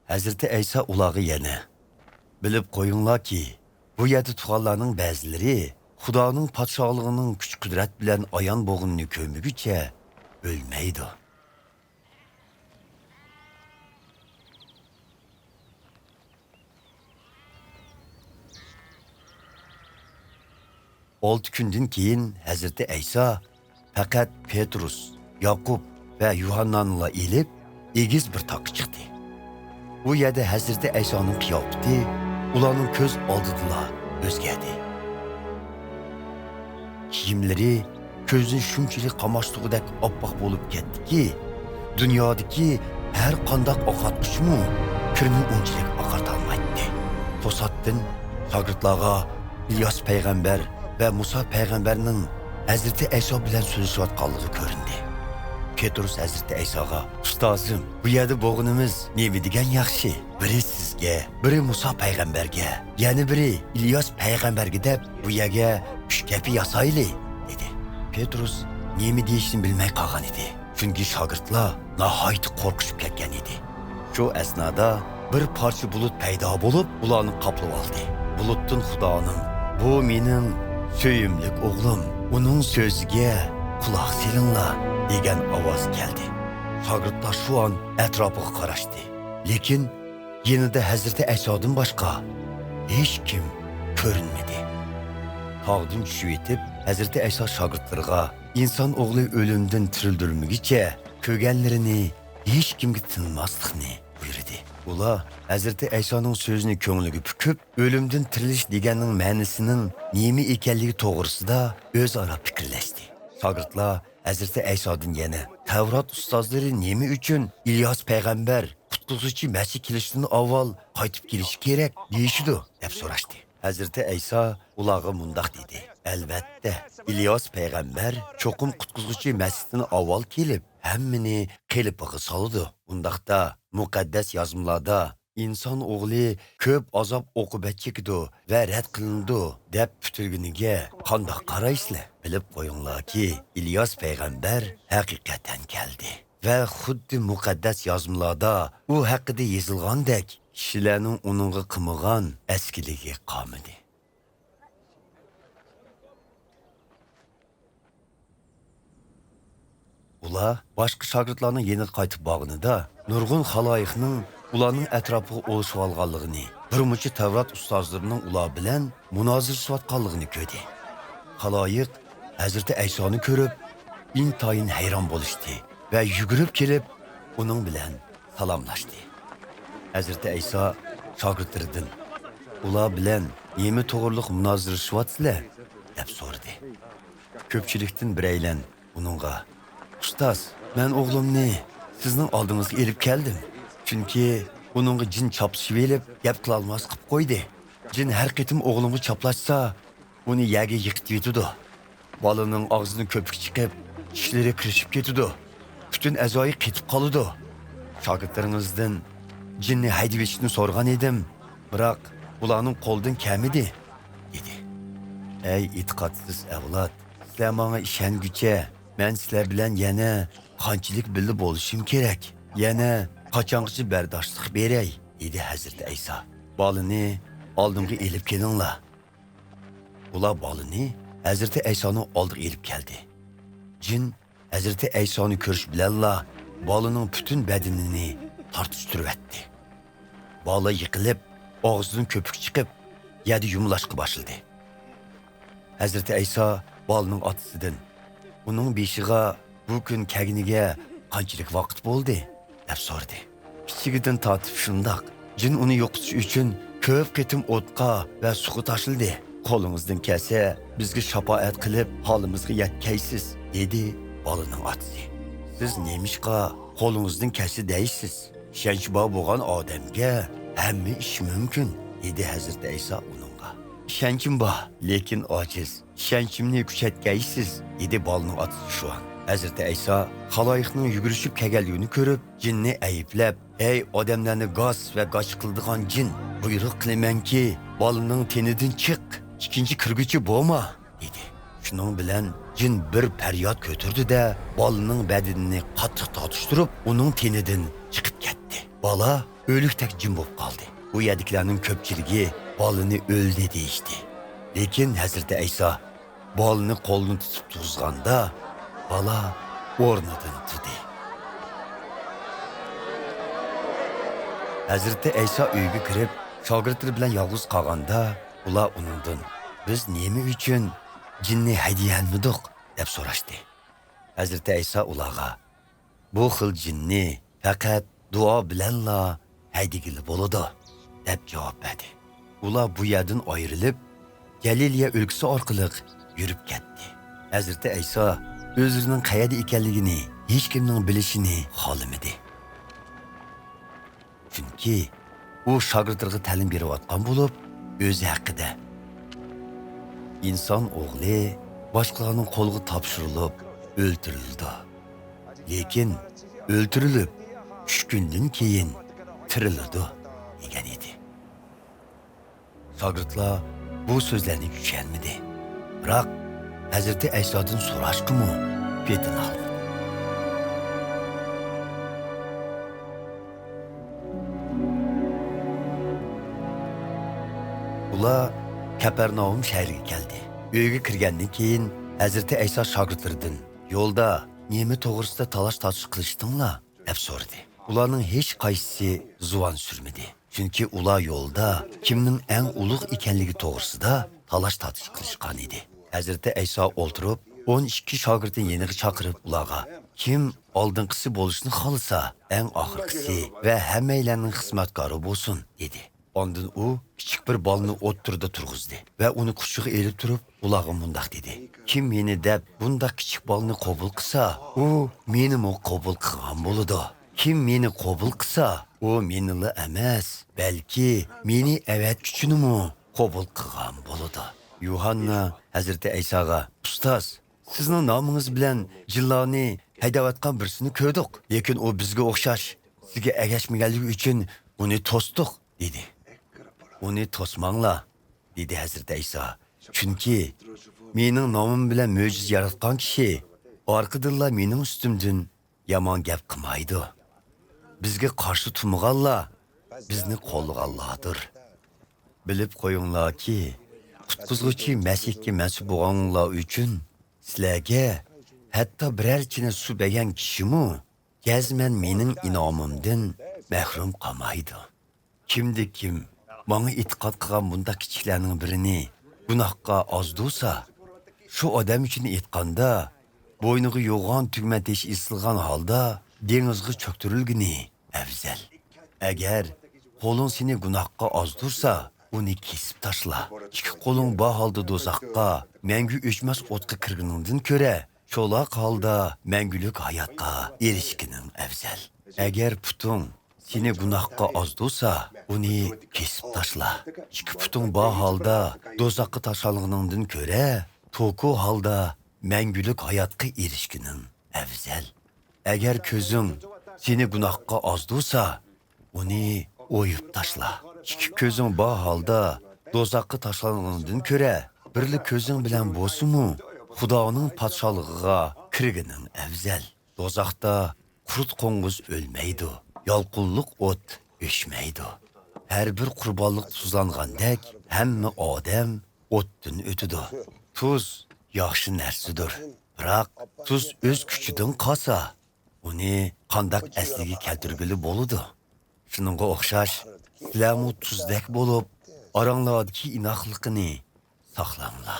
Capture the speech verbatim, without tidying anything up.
ھەزرىتى ئەيسا ئۇلارغا يەنە، بىلىپ قويۇڭلاركى، بۇ يەردە تۇرغانلارنىڭ بەزىلىرى خۇدانىڭ پادىشاھلىقىنىڭ كۈچ-قۇدرەت بىلەن ئايان بولغىنىنى كۆرمىگۈچە ئۆلمەيدۇ. ئالتە كۈندىن كېيىن ھەزرىتى ئەيسا پەقەت پېترۇس، ياقۇپ ۋە يۇھاننانىلا ئېلىپ، ئېگىز بىر تاغقا چىقتى. ئۇ يەردە ھەزرىتى ئەيسانىڭ قىياپىتى ئۇلارنىڭ كۆز ئالدىدىلا ئۆزگەردى. كىيىملىرى كۆزنى شۇنچىلىك قاماشتۇرغۇدەك ئاپئاق بولۇپ كەتتىكى، دۇنيادىكى ھەر قانداق ئاقارتقۇچمۇ كىرنى ئۇنچىلىك ئاقارتالمايتتى. توساتتىن شاگىرتلارغا ئىلياس پەيغەمبەر ۋە مۇسا پەيغەمبەرنىڭ ھەزرىتى ئەيسا بىلەن سۆزلىشىۋاتقانلىقى كۆرۈندى. پېترۇس ھەزرىتى ئەيساغا، ئۇستازىم، بۇ يەردە بولغىنىمىز نېمە دېگەن ياخشى! بىرى سىزگە، بىرى مۇسا پەيغەمبەرگە، يەنە بىرى ئىلياس پەيغەمبەرگە دەپ بۇ يەرگە ئۈچ كەپە ياسايلى، دېدى. پېترۇس نېمە دېيىشنى بىلمەي قالغان ئىدى. چۈنكى شاگىرتلار ناھايىتى قورقۇشۇپ كەتكەن ئىدى. شۇ ئەسنادا بىر پارچە بۇلۇت پەيدا بولۇپ، ئۇلارنى قاپلىۋالدى. بۇلۇتتىن خۇدانىڭ، «بۇ مېنىڭ سۆيۈملۈك ئوغلۇم، ئۇنىڭ سۆزىگە قۇلاق سېلىڭلار» دېگەن ئاۋاز كەلدى. شاگىرتلار شۇ ئان ئەتراپىغا قاراشتى. لېكىن يېنىدا ھەزرىتى ئەيسادىن باشقا ھېچكىم كۆرۈنمىدى. تاغدىن چۈشۈۋېتىپ، ھەزرىتى ئەيسا شاگىرتلىرىغا، «ئىنسان ئوغلى ئۆلۈمدىن تىرىلدۈرۈلمىگۈچە كۆرگەنلىرىنى ھېچكىمگە تىنماسلىقنى» بۇيرۇدى. ئۇلار ھەزرىتى ئەيسانىڭ سۆزىنى كۆڭلىگە پۈكۈپ، ئۆلۈمدىن تىرىلىش دېگەننىڭ مەنىسىنىڭ نېمە ئىكەنلىكى توغرىسىدا ئۆزئارا پىكىرلەشتى. شاگىرتلار ھەزرىتى ئەيسادىن يەنە، «تەۋرات ئۇستازلىرى نېمە ئۈچۈن ئىلياس پەيغەمبەر، قۇتقۇزغۇچى مەسىھ كېلىشتىن ئاۋۋال قايتىپ كېلىشى كېرەك دېيىشىدۇ؟» دەپ سوراشتى. ھەزرىتى ئەيسا ئۇلارغا مۇنداق دېدى، «ئەلۋەتتە، ئىلياس پەيغەمبەر چوقۇم قۇتقۇزغۇچى مەسىھتىن ئاۋۋال كېلىپ، ھەممىنى قېلىپىغا سالىدۇ. ئۇنداقتا، مۇقەددەس يازمىلاردا، ئىنسان ئوغلى كۆپ ئازاب-ئوقۇبەت چېكىدۇ ۋە رەت قىلىنىدۇ، دەپ پۈتۈلگىنىگە قانداق قارايسىلەر؟ بىلىپ قويۇڭلاركى، ئىلياس پەيغەمبەر ھەقىقەتەن كەلدى. ۋە خۇددى مۇقەددەس يازمىلاردا ئۇ ھەققىدە يېزىلغاندەك، كىشىلەرنىڭ ئۇنىڭغا قىلمىغان ئەسكىلىكى قالمىدى.» ئۇلار باشقا شاگىرتلارنىڭ يېنىغا قايتىپ بارغىنىدا، نۇرغۇن خالايىقنىڭ ئۇلارنىڭ ئەتراپىغا ئولىشىۋالغانلىقىنى، بىرمۇنچە تەۋرات ئۇستازلىرىنىڭ ئۇلار بىلەن مۇنازىرىلىشىۋاتقانلىقىنى كۆردى. خالايىق ھەزرىتى ئەيسانى كۆرۈپ، ئىنتايىن ھەيران بولۇشتى ۋە يۈگۈرۈپ كېلىپ، ئۇنىڭ بىلەن سالاملاشتى. ھەزرىتى ئەيسا شاگىرتلىرىدىن، «ئۇلار بىلەن نېمە توغرىلىق مۇنازىرىلىشىۋاتىسىلەر؟» دەپ سورىدى. كۆپچىلىكتىن بىرەيلەن ئۇنىڭغا، «ئۇستاز، مەن ئوغلۇمنى سىزنىڭ ئالدىڭىزغا ئېلىپ كەلدىم. چۈنكى ئۇنىڭغا جىن چاپلىشىۋېلىپ، گەپ قىلالماس قىلىپ قويدى. جىن ھەر قېتىم ئوغلۇمغا چاپلاشسا، ئۇنى يەرگە يىقىتىۋېتىدۇ. بالىنىڭ ئاغزىدىن كۆپۈك چىقىپ، چىشلىرى كىرىشىپ كېتىدۇ. پۈتۈن ئەزايى قېتىپ قالىدۇ. شاگىرتلىرىڭىزدىن جىننى ھەيدىۋېتىشنى سورىغان ئىدىم، بىراق ئۇلارنىڭ قولىدىن كەلمىدى» دېدى. ئەي ئېتىقادسىز ئەۋلاد، سىلەر ماڭا ئىشەنگۈچە، مەن سىلەر بىلەن يەنە قانچىلىك بىللە بولۇشۇم كېرەك؟ يەنە قاچانغىچە بەرداشلىق بېرەي؟ دېدى ھەزرىتى ئەيسا. بالىنى ئالدىمغا ئېلىپ كېلىڭلار. ئۇلار بالىنى ھەزرىتى ئەيسانىڭ ئالدىغا ئېلىپ كەلدى. جىن ھەزرىتى ئەيسانى كۆرۈش بىلەنلا بالىنىڭ پۈتۈن بەدىنىنى تارتىشتۇرۇۋەتتى. بالا يىقىلىپ، ئاغزىدىن كۆپۈك چىقىپ، يەردە يۇمىلاشقا باشلىدى. ھەزرىتى ئەيسا بالىنىڭ ئاتىسىدىن، «ئۇنىڭ بېشىغا بۇ كۈن كەلگىنىگە قانچىلىك ۋاقىت بولدى؟» دەپ سورىدى. «كىچىكىدىن تارتىپ شۇنداق. جىن ئۇنى يوقىتىش ئۈچۈن كۆپ قېتىم ئوتقا ۋە سۇغا تاشلىدى. قولىڭىزدىن كەلسە، بىزگە شاپائەت قىلىپ، ھالىمىزغا يەتكەيسىز»، دېدى بالىنىڭ ئاتىسى. «سىز نېمىشقا قولىڭىزدىن كەلسە دەيسىز؟ ئىشەنچى بار بولغان ئادەمگە ھەممە ئىش مۇمكىن»، دېدى ھەزرىتى ئەيسا ئۇنىڭغا. «ئىشەنچىم بار، لېكىن ئاجىز. ئىشەنچىمنى كۈچەيتكەيسىز»، دېدى بالىنىڭ ئاتىسى شۇ ئان. ھەزرىتى ئەيسا خالايىقنىڭ يۈگۈرۈشۈپ كەلگەنلىكىنى كۆرۈپ، جىننى ئەيىبلەپ، «ھەي، ئادەملەرنى گاس ۋە گاچ قىلىدىغان جىن، بۇيرۇق قىلىمەنكى، بالىنىڭ تېنىدىن چىق، ئىككىنچى كىرگۈچى بولما!» دېدى. شۇنىڭ بىلەن جىن بىر پەرياد كۆتۈردى-دە، بالىنىڭ بەدىنىنى قاتتىق تارتىشتۇرۇپ، ئۇنىڭ تېنىدىن چىقىپ كەتتى. بالا ئۆلۈكتەك جىم بولۇپ قالدى. بۇ يەردىكىلەرنىڭ كۆپچىلىكى بالىنى ئۆلدى دېيىشتى. لېكىن ھەزرىتى ئەيسا بالىنى قولىنى تۇتۇپ تۇرغۇزغاندا، بالا ئورنىدىن تۇردى. ھەزرىتى ئەيسا ئۆيگە كىرىپ، شاگىرتلىرى بىلەن يالغۇز قالغاندا، ئۇلار ئۇنىڭدىن، «بىز نېمە ئۈچۈن جىننى ھەيدىيەلمىدۇق؟» دەپ سوراشتى. ھەزرىتى ئەيسا ئۇلارغا، «بۇ خىل جىننى پەقەت دۇئا بىلەنلا ھەيدىگىلى بولىدۇ» دەپ جاۋاب بەردى. ئۇلار بۇ يەردىن ئايرىلىپ، گەلىلىيە ئۆلكىسى ئارقىلىق يۈرۈپ كەتتى. ھەزرىتى ئەيسا ئۆزىنىڭ قەيەردە ئىكەنلىكىنى ھېچكىمنىڭ بىلىشىنى خالىمىدى. چۈنكى ئۇ شاگىرتلىرىغا تەلىم بېرىۋاتقان بولۇپ، ئۆزى ھەققىدە، «ئىنسان ئوغلى باشقىلارنىڭ قولىغا تاپشۇرۇلۇپ ئۆلتۈرۈلىدۇ. لېكىن ئۆلتۈرۈلۈپ، ئۈچ كۈندىن كېيىن تىرىلىدۇ» دېگەن ئىدى. شاگىرتلار بۇ سۆزلەرنى چۈشەنمىدى. بىراق، ھەزرىتى ئەيسادىن سوراشقىمۇ پېتىنالمىدى. ئۇلار كەپەرناھۇم شەھىرىگە كەلدى. ئۆيگە كىرگەندىن كېيىن، ھەزرىتى ئەيسا شاگىرتلىرىدىن، «يولدا نېمە توغرىسىدا تالاش-تارتىش قىلىشتىڭلار؟» دەپ سورىدى. ئۇلارنىڭ ھېچقايسىسى زۇۋان سۈرمىدى. چۈنكى ئۇلار يولدا كىمنىڭ ئەڭ ئۇلۇغ ئىكەنلىكى توغرىسىدا تالاش-تارتىش قىلىشقان ئىدى. ھەزرىتى ئەيسا ئولتۇرۇپ، ئون ئىككى شاگىرتىنى يېنىغا چاقىرىپ، ئۇلارغا، «كىم ئالدىنقىسى بولۇشنى خالىسا، ئەڭ ئاخىرقىسى ۋە ھەممەيلەننىڭ خىزمەتكارى بولسۇن» دېدى. ئاندىن ئۇ كىچىك بىر بالىنى ئوتتۇرىدا تۇرغۇزدى ۋە ئۇنى قۇچىقىغا ئېلىپ تۇرۇپ، ئۇلارغا مۇنداق دېدى، «كىم مېنى دەپ بۇنداق كىچىك بالىنى قوبۇل قىلسا، ئۇ مېنىمۇ قوبۇل قىلغان بولىدۇ. كىم مېنى قوبۇل قىلسا، ئۇ مېنىلا ئەمەس، بەلكى مېنى ئەۋەتكۈچىنىمۇ قوبۇل قىلغان بولىدۇ.» يۇھاننا ھەزرىتى ئەيساغا، «ئۇستاز، سىزنىڭ نامىڭىز بىلەن جىنلارنى ھەيدەۋاتقان بىرسىنى كۆردۇق، لېكىن ئۇ بىزگە ئوخشاش سىزگە ئەگەشمىگەنلىكى ئۈچۈن ئۇنى توستۇق» دېدى. «ئۇنى توسماڭلار» دېدى ھەزرىتى ئەيسا. «چۈنكى مېنىڭ نامىم بىلەن مۆجىزە ياراتقان كىشى ئارقىدىنلا مېنىڭ ئۈستۈمدىن يامان گەپ قىلمايدۇ. بىزگە قارشى تۇرمىغانلار بىزنى قوللىغانلاردۇر. بىلىپ قويۇڭلاركى، قۇتقۇزغۇچى مەسىھكە مەنسۇپ بولغانلار ئۈچۈن سىلەرگە ھەتتا بىرەر چىنە سۇ بەرگەن كىشىمۇ جەزمەن مېنىڭ ئىنئامىمدىن مەھرۇم قالمايدۇ. كىمدە كىم ماڭا ئېتىقاد قىلغان بۇنداق كىچىكلەرنىڭ بىرىنى گۇناھقا ئازدۇرسا، شۇ ئادەم ئۈچۈن ئېيتقاندا، بوينىغا يوغان تۈگمەن تېشى ئېسىلغان ھالدا دېڭىزغا چۆكتۈرۈلگىنى ئەۋزەل. ئەگەر قولۇڭ سېنى گۇناھقا ئازدۇرسا، ئۇنى كېسىپ تاشلا. ئىككى قولۇڭ بار ھالدا دوزاخقا، مەڭگۈ ئۆچمەس ئوتقا كىرگىنىڭدىن كۆرە، چولاق ھالدا مەڭگۈلۈك ھاياتقا ئېرىشكىنىڭ ئەۋزەل. ئەگەر پۇتۇڭ سېنى گۇناھقا ئازدۇرسا، ئۇنى كېسىپ تاشلا. ئىككى پۇتۇڭ بار ھالدا دوزاخقا تاشلانغىنىڭدىن كۆرە، توكۇ ھالدا مەڭگۈلۈك ھاياتقا ئېرىشكىنىڭ ئەۋزەل. ئەگەر كۆزۈڭ سېنى گۇناھقا ئازدۇرسا، ئۇنى ئويۇپ تاشلا. ئىككى كۆزۈڭ بار ھالدا دوزاخقا تاشلانغىنىڭدىن كۆرە، بىرلا كۆزۈڭ بىلەن بولسىمۇ، خۇدانىڭ پادىشاھلىقىغا كىرگىنىڭ ئەۋزەل. دوزاختا قۇرت قوڭغۇز ئۆلمەيدۇ، يالقۇنلۇق ئوت ئۆچمەيدۇ. ھەر بىر قۇربانلىق تۇزلانغاندەك، ھەممە ئادەم ئوتتىن ئۆتىدۇ. تۇز ياخشى نەرسىدۇر، بىراق تۇز ئۆز كۈچىدىن قالسا، ئۇنى قانداق ئەسلىگە كەلتۈرگىلى بولىدۇ؟ شۇنىڭغا ئوخشاش، سىلەرمۇ تۇزدەك بولۇپ، ئاراڭلاردىكى ئىناقلىقنى ساقلاڭلار.